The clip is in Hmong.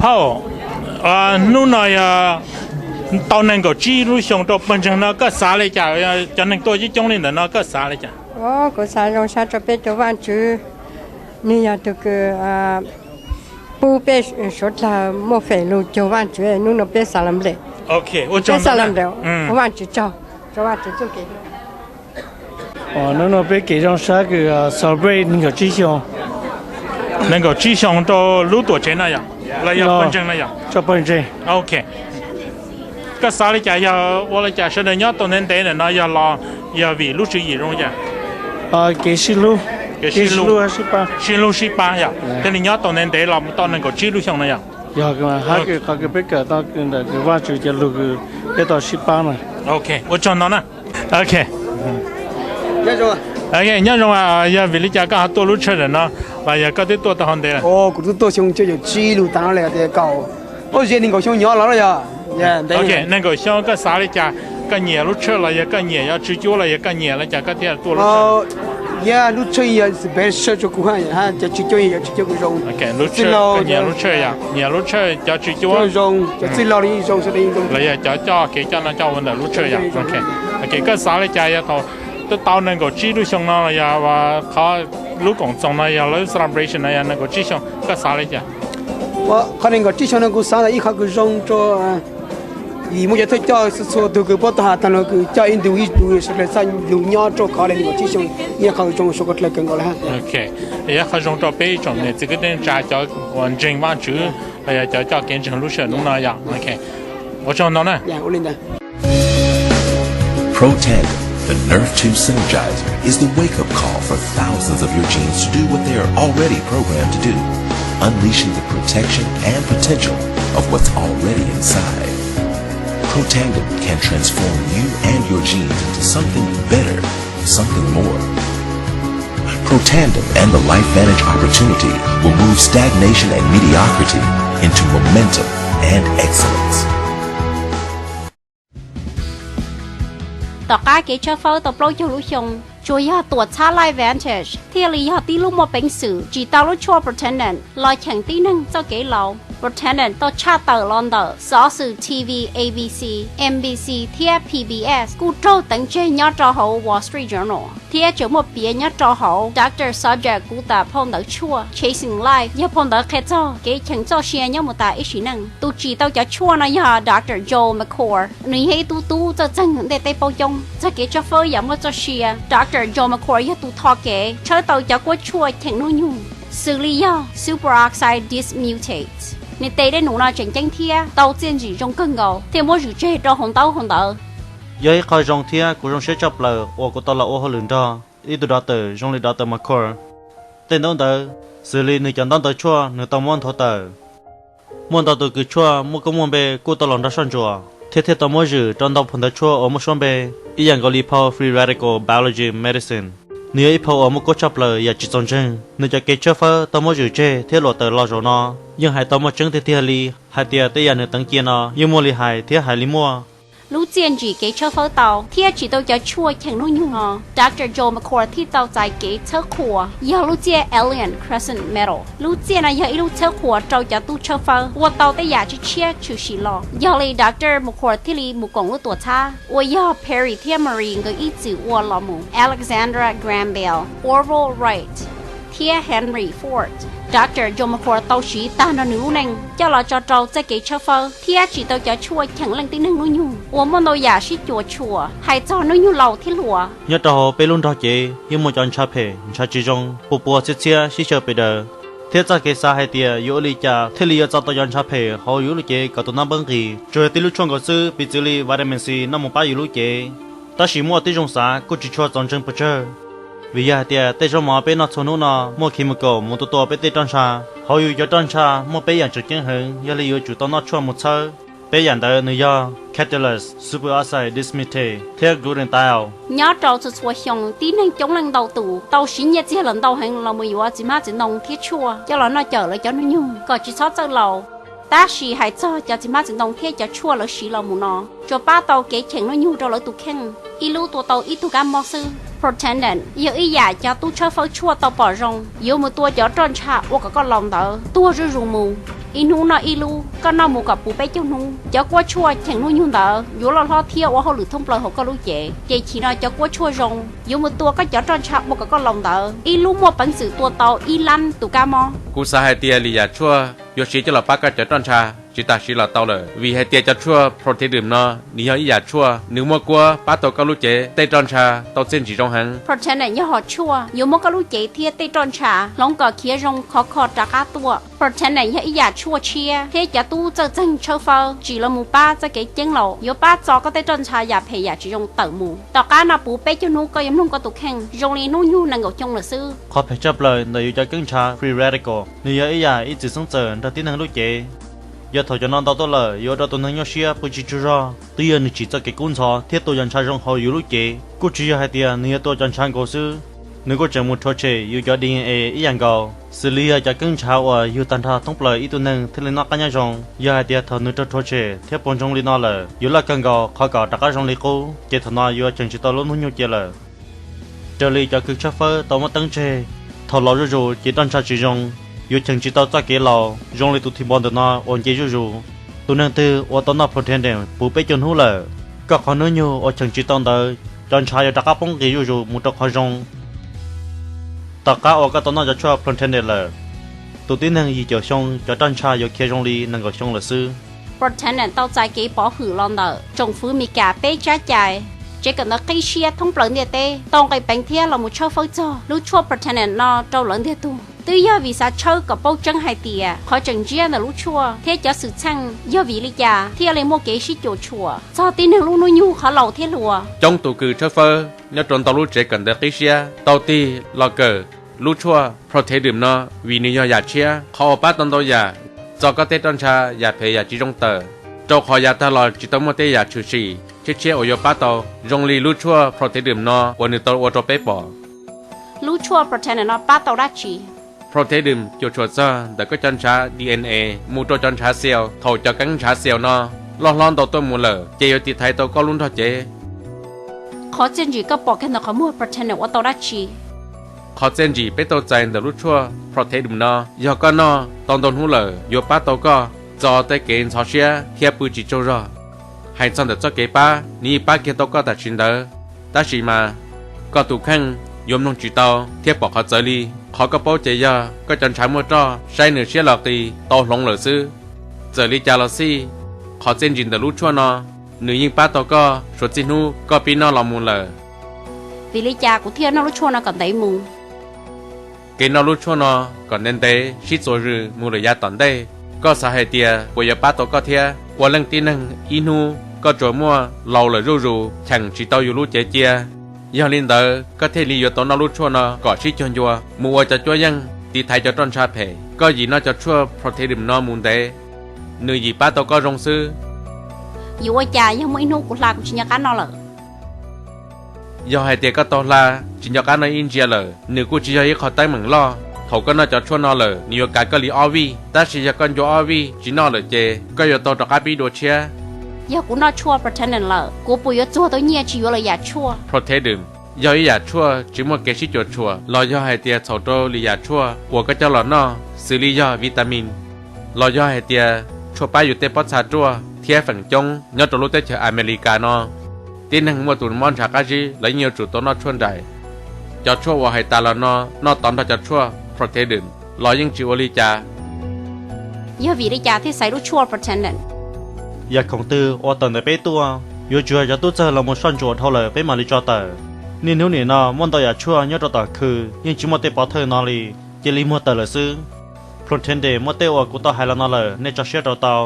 Au, hnub no yog tau nees nkaum tsib lub xyoo rau pawg ntseeg no, koj xav li cas? Cov neeg tuaj coob coob li ntawm no koj xav li cas? Kuv xav zoo sab rau peb rau Vajtswv, nws yog tus kws pub peb suav dlawg muaj feem lug cuag Vajtswv, hnub no peb xav lawm nplem. Peb xav lawm nplem, ua Vajtswv tsaug rau Vajtswv txuj kev. Hnub no peb kev zoo sab kws celebrate nees nkaum tsib xyoo. Nees nkaum tsib xyoo rau lub tuam tsev no yog, los yog pawg ntseeg no yog? Rau pawg ntseeg. Ok. Koj xav li cas, yog ua li cas sawv daws nyob tau ntev ntev ntawm no yog los yog vim lub tswv yim zoo li cas? Kev sib hlub, kev sib hlub sib pab yog thiaj li nyob tau ntev ntev los mus tau nees nkaum tsib lub xyoo no yog? Yog, hab kws qhov kws peb kawm tau kws ntawm kws Vajtswv cov lug kws peb tau sib pab na. Ok, ua tsaug ntau na. Ok. Nyob zoo, yog vim li cas koj ho tuaj lub tshawj ntawm no, los yog koj twb tuaj tau hauv ntev lawm? Kuv twb tuaj xyoo cuaj caum tsib lug tas no lawm tias kaum, ua zia nees nkaum xyoo nyob los yog. Ok, nees nkaum xyoo koj xav li cas, koj nyiam lub tshawj los yog koj nyiam yuav tswv cuab los yog koj nyiam li cas koj thiaj tuaj lub tshawj? Yog lub tshawj yog best tshawj rau kuv, cov tswv cuab yog cov tswv cuab kuv zoo. Lub tshawj, koj nyiam lub tshawj yog nyiam lub tshawj cov tswv cuab zoo, cov txwj laug zoo, los yog cov coj kev coj noj coj ua ntawm lub tshawj yog? Ok, koj xav li cas yog thaum twb tau nees nkaum tsib lub xyoo no los yog qhov lub koom txoos no yog lub celebration no yog nees nkaum tsib xyoo koj xav li cas? Qhov nees nkaum tsib xyoo no kuv xav tas ib qhov kws zoo rau, vim muaj cov thawj coj txhua txhua tug kws puab tau has tag los kws coj ib ntus ib ntus sawv dlawg txhaj lug nyob rau qhov nees nkaum tsib xyoo, yog qhov zoo rau suav koj dlawg kawg nkaus lawm. Ok, yog qhov zoo rau peb ib tsoom niam txiv kwv tij neej tsa cov uas ntseeg Vajtswv los yog cov coj kev ntseeg lub sij hawm hnub no yog? Ok, ua tsaug ntau na. Protandim, the nerve tube synergizer, is the wake-up call for thousands of your genes to do what they are already programmed to do, unleashing the protection and potential of what's already inside. Protandim can transform you and your genes into something better, something more. Protandim and the LifeVantage opportunity will move stagnation and mediocrity into momentum and excellence. Tom qab kev tshawb fawb tau plaub caug lub xyoo, tsuas yog tuam txhab LifeVantage thiaj li yog tib lub muaj peev xwm tsim tau lub tshuaj Protandim los cheem tib neeg txoj kev laus. Protandim tau tshaj tawm los ntawm xov xwm T V A B C, N B C thiab P B S, kuj raug teev tseg nyob rau hauv Wall Street Journal, thiab tseem muaj piav nyob rau hauv Doctor Subject Gupta phau ntawv tshuaj Chasing Life, yog phau ntawv qhia txog kev cheem txoj sia nyob mus tas ib sim neej. Tus tsim tau cov tshuaj no yog Doctor Joel McCord, nws yog ib tug tub txawj txeeg ntej teb paub coob txog kev tshawb fawb yam muaj txoj sia. Doctor Joel McCord yog tus tho kev tshawb tau cov kuab tshuaj cheem hnub nyoog, xws li yog superoxide dismutase. Nws tes dej num no tseem ceeb thiab tau txiaj ntsim zoo kawg nkaus thiaj muab zwm tseg rau hauv ntaub hauv ntawv. Yog ib qho zoo thiab kuv zoo siab tshaj plaws uas kuv tau los ua hauj lwm nrog ib tug doctor zoo li Doctor McCord. Tej ntaub ntawv, xws li nws cov ntaub ntawv tshuaj nws tau muab nthuav tawm. Muaj ntau tus kws tshuaj muaj koob muaj npe kuj tau los nrog soj ntsuam thiab thiaj tau muab zwm rau ntau phau ntawv tshuaj uas muaj suab npe, ib yam nkaus li phau Free Radical Biology Medicine. Nws yog ib phau uas muaj kuab tshaj plaws yam tsis txaus ntseeg. Nws cov kev tshawb fawb tau muab zwm tseg thiab luam tawm los zaum no yeej hais tau muaj tseeb tiag tiag li hais tias tej yam nws teev cia no yeej muaj li hais thiab hais li muaj. Lub txiaj ntsim kev tshawb fawb tau thiab tsim tau cov tshuaj cheem hnub nyoog no, Doctor Joel McCord thiaj tau txais kev txhawb qhuas yog lub txiaj Alien Crescent Medal. Lub txiaj no yog ib lub txhawb qhuas rau cov tub tshawb fawb ua tau tej yam tshiab tshiab tshwm sim los. Yog li Doctor McCord thiaj li mus koom lub tuam txhab uas yog Perry thiab Marie nkawd ib txwm ua los mus, Alexandra Graham Bell, Orville Wright, thiab Henry Ford. Doctor Joel McCord tau siv tag nrho nws lub neej coj los tso rau txoj kev tshawb fawb thiab tsim tau cov tshuaj cheem leej tib neeg hnub nyoog uas muaj ntau yam sib cuam tshuam hais txog hnub nyoog laus thiab hluas. Nyob rau hauv peb lub nrog cev yeej muaj cov ntshav phem ntshav tsis zoo pua pua txhiab txhiab sib xyaw pes daws, thiab txoj kev xav hais tias yuav ua li cas thiaj li yuav txo tau cov ntshav phem hauv yus lub cev kom tus nab npawb nqis, tsuas yog tib lub tshuaj nkaus xwb piv txwv li vitamin C noj mus pab yus lub cev. Tab sis muaj tib zoo xav kuj tsis tshua txaus ntseeg pes tsawg, vim yog hais tias tej zaub mov peb noj txhua hnub no muaj chemical mus tua tua peb tej roj ntsha. Hauv yus cov roj ntsha muaj peb yam tseem ceeb heev, yog li yuav tsum tau noj tshuaj mus txhawb. Peb yam ntawd nws yog catalase, superoxide dismutase thiab glutathione. Nyob rau txhua txhua xyoo tib neeg coob leej ntau tus tau siv nyiaj txiag lawm ntau heev los mus yuav txiv hmab txiv ntoo thiab tshuaj coj los noj cawm lawv cov hnub nyoog kom tsis txhob txawj laus. Tab sis hais txog cov txiv hmab txiv ntoo thiab cov tshuaj lawv siv los mus no tsuas pab tau kev cheem hnub nyoog rau lawv tus kheej ib lub tua tau ib tug kab mob xwb. Protandim yog ib yam cov tub tshawb fawb tshuaj tau pom zoo yuav mus tua cov roj ntsha ua kom koj laus ntawd tuag zuj zus mus. Ib hnub noj ib lub, koj noj mus kom puv peb caug hnub. Cov kuab tshuaj cheem hnub nyoog ntawd yuav loj hlob thiab ua hauj lwm thoob plaws hauv koj lub cev, ces chim no cov kuab tshuaj zoo yuav mus tua koj cov roj ntsha ua kom koj laus ntawd, ib lub muaj peev xwm tua tau ib lab tus kab mob. Kuv xav hais tias lim yam tshuaj yuav siv coj los pab koj cov roj ntsha tsis tas siv los tau lawm, vim hais tias cov tshuaj Protandim no nws yog ib yam tshuaj nws muaj kuab pab tau koj lub cev tej roj ntsha tau txiaj ntsig zoo heev. Protandim yog hom tshuaj yuav muab koj lub cev thiab tej roj ntsha hloov kom khiav zoo khov kho rov qab tuaj. Protandim yog ib yam tshuaj tshiab thiab cov tub txawj txeeg tshawb fawb tsim los mus pab txoj kev ceeb laus, yuav pab txo koj tej roj ntsha yam phem yam tsis zoo tawm mus. Tom qab no puv peb caug hnub koj yuav mloog koj tus kheej zoo li hnub nyoog nees nkaum xyoo lawm xwb. Qhov phem tshaj plaws ntawm yus cov keeb ntshav free radical, nws yog ib yam ib txwm xeeb txawm nrog tib neeg lub cev. Yog thaum cov no ntau tuaj lawm yuav ua rau tus neeg nyuaj siab pw tsis tsaug zog, twb yog nws tsim txoj kev kub ntxhov thiab tua cov ntshav zoo hauv yus lub cev. Kuj tsis yog hais tias nws yuav tua cov ntshav nkaus xwb, nws kuj tseem mus rhuav tshem yus cov D N A ib yam nkaus. Xws li yog cov keeb ntshav uas yug tag nrho thoob plaws ib tug neeg thiaj li noj qab nyob zoo. Yog hais tias thaum nws raug rhuav tshem thiab puas ntsoog li no lawm, yuav loj kawg nkaus qhov kom rov qab zoo li qub, ces thaum no yuav cheem tsis tau lub hnub nyoog cia lawm. Raws li cov kws tshawb fawb tau muab teeb tseg, thaum laus zuj zus ces roj ntsha tsis zoo, yuav cheem tsis tau txoj kev laus zoo li tus thim npo ntawm no uas nce zuj zus. Tus neeg twg uas tau noj Protandim puv peb caug hnub lawm, koj qhov hnub nyoog uas cheem tsis tau ntawd, cov ntshav yuav rov qab poob nqis zuj zus mus rau qhov zoo. Tom qab uas koj tau noj cov tshuaj Protandim lawm, tus tib neeg yim caum xyoo cov roj ntsha yuav khiav zoo li nees nkaum xyoo lawm xwb. Protandim tau txais kev pov hwm los ntawm tsoom fwv Mis Kas peb tsab cai, tsev kawm ntawv qib siab thoob plaws ntiaj teb tau nqis peev thiab los mus tshawb fawb txog lub tshuaj Protandim no rau lawv ntiag tug. Twb yog vim xav tshawb kom paub tseeb hais tias qhov tseem ntsiab ntawm lub tshuaj thiab cov xwm txheej yog vim li cas thiaj li muaj kev sib cuam tshuam txog tib neeg lub hnub nyoog qhov laus thiab hluas. Coob tus kws tshawb fawb nyob rau ntau lub tsev kawm ntawv qib siab tau tig los kawm lub tshuaj Protandim no vim nws yog yam tshiab, qhov uas pab tau ntau yam txo koj tej roj ntsha yam phem yam tsis zoo tawm, rau qhov yav tag los tsis tau muaj tej yam tshwm sim tshiab tshiab uas yuav pab tau zoo li lub tshuaj Protandim no uas nws tau ua rau peb pom. Lub tshuaj Protandim no pab tau dab tsi? Protandim cuam tshuam txog ntawm koj cov ntshav D N A mus rau cov ntshav cell. Thaum cov keeb ntshav cell no loj hlob ntau tuaj mus lawm, ces yuav tiv thaiv tau koj lub nrog cev. Qhov txiaj ntsig koj pom kiag ntawm qhov muag Protandim ua tau dab tsi? Qhov txiaj ntsig peb tau txais ntawm lub tshuaj Protandim no, yog koj noj tau ntau hnub lawm yuav pab tau koj txo tej kev ntxhov siab thiab pw tsis tsaug zog. Hais txog ntawm txoj kev pab, nws yeej pab kiag tau koj tam sim ntawd, tab sis mas koj tus kheej yuav mloog tsis tau thiab pom qhov txawv li. Qhov koj paub ces yog koj cov ntshav muaj roj saib nws siab los qis tau hloov lawm xwb. Txawm li cas los xij, qhov txiaj ntsig ntawm lub tshuaj no, nws yeej pab tau koj suav txij hnub koj pib noj los mus lawm. Vim li cas kuv thiaj noj lub tshuaj no kom ntev mus? Kev noj lub tshuaj no kom ntev ntev sib txuas zws mus lawm yav tom ntej. Koj xav hais tias puas yuav pab tau koj thiab? Ua leej tib neeg ib hnub koj tsuas muaj laus lawm zuj zus cheem tsis tau yus lub cev cia. Yog li ntawd koj thiaj li yuav tau noj lub tshuaj no kom sib cuag ncua mus ua cov cuab yeej tiv thaiv cov roj ntsha phem. Koj yim noj cov tshuaj Protandim no mus ntev, nws yim pab tau koj zoo xwb. Yuav ua cas yog muaj ib hnub kuv hla kuv tsis nco qab noj lawm? Yog hais tias koj tau hla tsis nco qab noj ib ntsia lawm, nws kuj tsis yog ib qho teeb meem loj. Thaum koj noj cov tshuaj no lawm, nws yuav kav koj li ob vij, tab sis yog koj ncua ob vij tsis noj lawm ces koj yuav tau rov qab pib dua tshiab. Yog kuv noj tshuaj Protandim lawm, kuv puas yuav txuag tau nyiaj tsis yuav lwm yam tshuaj? Protandim yog ib yam tshuaj tsis muaj kev sib cuam tshuam los yog hais tias txhaum rau lwm yam tshuaj uas koj coj los noj, xws li yog vitamin los yog hais tias tshuaj pab yus tej pob txha ruaj thiab feem coob nyob rau lub teb chaws Amelikas no. Tib neeg muaj tus mob ntshav qab zib los yeej yuav tsum tau noj tshuaj nraim. Cov tshuaj uas hais tas los no noj tov nrog cov tshuaj Protandim los yeej tsis ua li cas. Yog vim li cas thiaj xaiv lub tshuaj Protandim? Yam khoom twg uas tawm ntawm peb tuaj, yuav tsum yog cov tub txawg los mus soj ntsuam dhau lawm peb mam li tso tawm. Niaj hnub nim no muaj ntau yam tshuaj nyob rau tom khw yeej tsis muaj tej pov thawj no li, cia li muag tawm lawm xwb. Protandim muaj tej uas kuv tau hais los no lawm, nej tso siab rau tau.